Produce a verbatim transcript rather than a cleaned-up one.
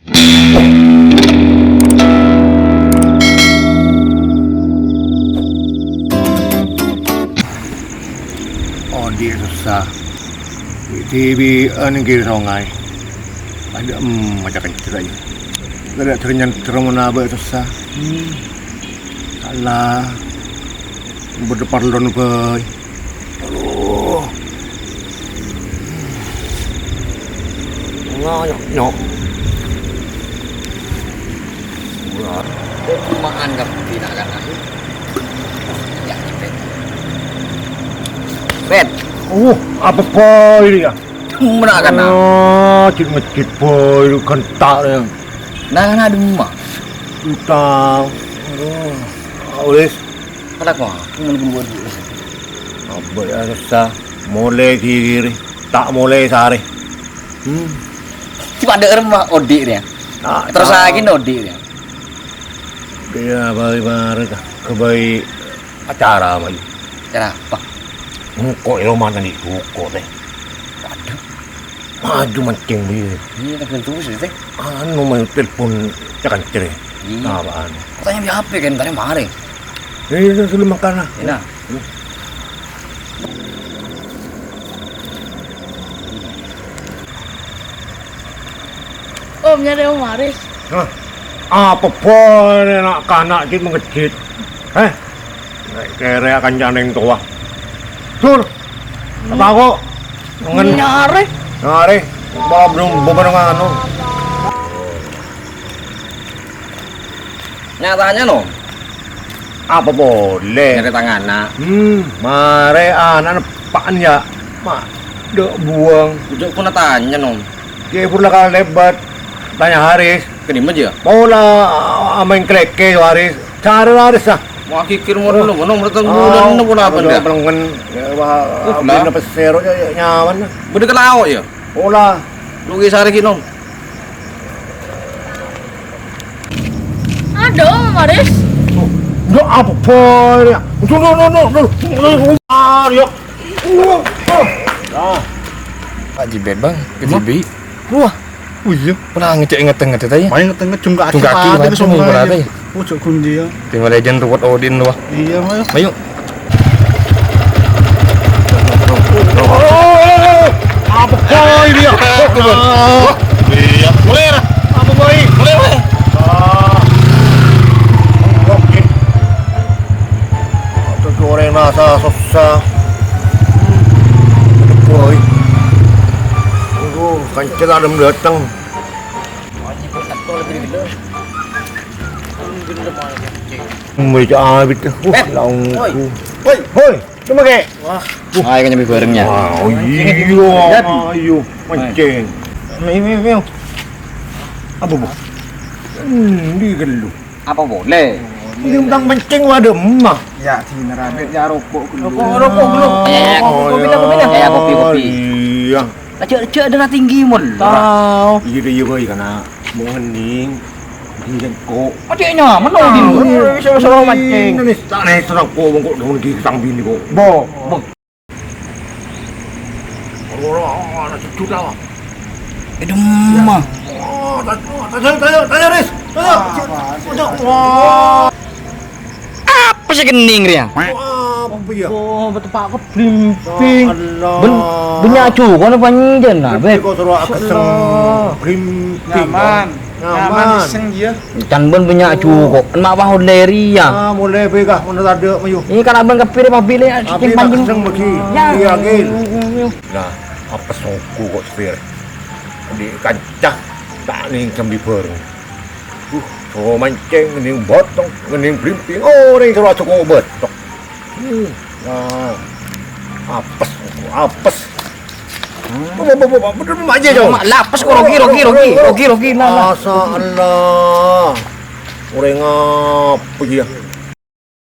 Odi' sossa. Bi-dhibi'ân èngghi songay. Padâ, em, maca kencèr aja. Tadâ' jârèya nyanter mon abâ' sossa. Hmm. Salah. Bâdâ parlona bhâi. Aduh. Nyok, nyok, nyok. Wah. Kok cuma'an kabbhi na'-kana'? Ya, Pet. Pet. Uh, apa bhâi ini ya? Cuma'an na'-kana'. Ah, cit-mecit bhâi, lu gentak ya. Na'-kana' dimma? Entah. Aduh. Wis. Padâ kok, aku mau nunggu dulu. Abâ' ya sossa. Molè ghi-, ghiri. Ta' molè sarè. Hmm. Cuma ada remah odi' dia. Ta', terus ta'. Lagi odi' dia. Dia bhâi marè ka, ka bhâi acara, Mayu. Acara apa? Engko' è roma tadi buko teh. Waduh. Maju mancèng, Bi. Iya, tanggal tujuh sih, teh. Anu, Mayu, telepon Cak Kancil. Iya. Apaan? Katanya di H P kan, tadi marè. Iya, itu dulu makan lah. Enak. Om, nyarè Om Aris. Hah? Apa bhâi na'-kana' cit mengejit? Heh? Kèrè kancana orèng towa. Dur. Apa kok? Ngen. Nyarè. Nyarè. Malah belum beberapa anu. Nyatanya, no. Apa polè? Nyarè tang ana'. Hmm, marè ana'na eppa'en, ya. Ma, dâ' buwâng. Ojo' pon tanya, Nom. Kè pur la kalèbât. Tanya Haris. Kèdimma, ya? Pola, a-, a-, maèn klèkè, Haris. Carè Haris, ah. Mau kikir mau dulu, Nom, datang bulan, Nom, kenapa, ya? Pelengen. Ya, wah, Uh, abdina lah. Pèssè, ro, ya, ya, nyaman, ah. Bâdâ ka lao', ya? Pola. Lu ki sarè ki, Nom. Aduh, Maris. Ndak apa bhâi ya. Duh, duh, duh, duh, duh. Mario. Pak Jibet, Bang, K T B. Wah. Oh iya. Pernah ngecek inget-inget aja. Main inget-inget, jung kaki, jung kaki, pati ke sungai. Ojo kunci ya. Tim legend ruwet odin tuh. Iya, Mas. Ayo. Apa kau ini ya? Iya, mulai lah. Apa kau ini? Mulai, mulai. Ah. Oke. Aduh, goreng nasa susah. Aduh, boy. Aduh, kancil adem datang. Mulai cawit. Uh, laungku. Woi. Woi, cuma kayak. Wah. Ayo, kan nyambi bareng ya. Wah, oh iya, ayo, mancing. Ayo, ayo, ayo. Apa, Bu? Hmm, di gelu. Apa boleh? Ini tentang mancing, waduh, emah. Ya, di nerabit, ya, rokok dulu. Rokok, rokok dulu. Eh, kopi, kopi, kopi, kopi. Eh, kopi, kopi. Iya. Aja, aja ada tinggi, Mon. Tahu. Iya, iya, boy, karena mau hening. Di jengko. Aja nyaman, oh, di. Iya, bisa, bisa mancing. Ini, tak naik serang kok, kok, dong, di sang bini, kok. Bo. Bo. Ora, ora, ora, jujur, lah. Edem, mah. Oh, tanya, tanya, tanya, tanya, Riz. Tanya. Tanya. Wah. Apa sih kening, Ria? Wah, apa ya? Oh, betul, Pak, kok blimbing. Ya Allah. Ben, banyak juga, apa nyen, nah, Beb? Kok suruh keseng, blimbing. Nyaman. Nyaman. Nyaman, iseng, iya. Can bân bânnya' jhuko', ma' pahon lèri, ya. Ah, molè bhâi, kah, mon tadâ', mayu. Iyâ, kan abân kabbhi rè pabillè, cècèng pancèng. Keseng bâgi. Ya. Iya, Gil. Nah, apes ongghu kok, Stir. Andi' kanca, ta' nèng sambi bhâreng. Uh, so mancèng, nèng bâtong, nèng blimbing, orèng soro ajhuko' bâtong. Hmm, nah, apes, apes. Hmm. Apa, apa, apa, apa, bener, Mak, aja, jauh. Mak, lapes kok, rogi, rogi, rogi, rogi, rogi, nah, nah. Masya Allah. Orèng apa, ya?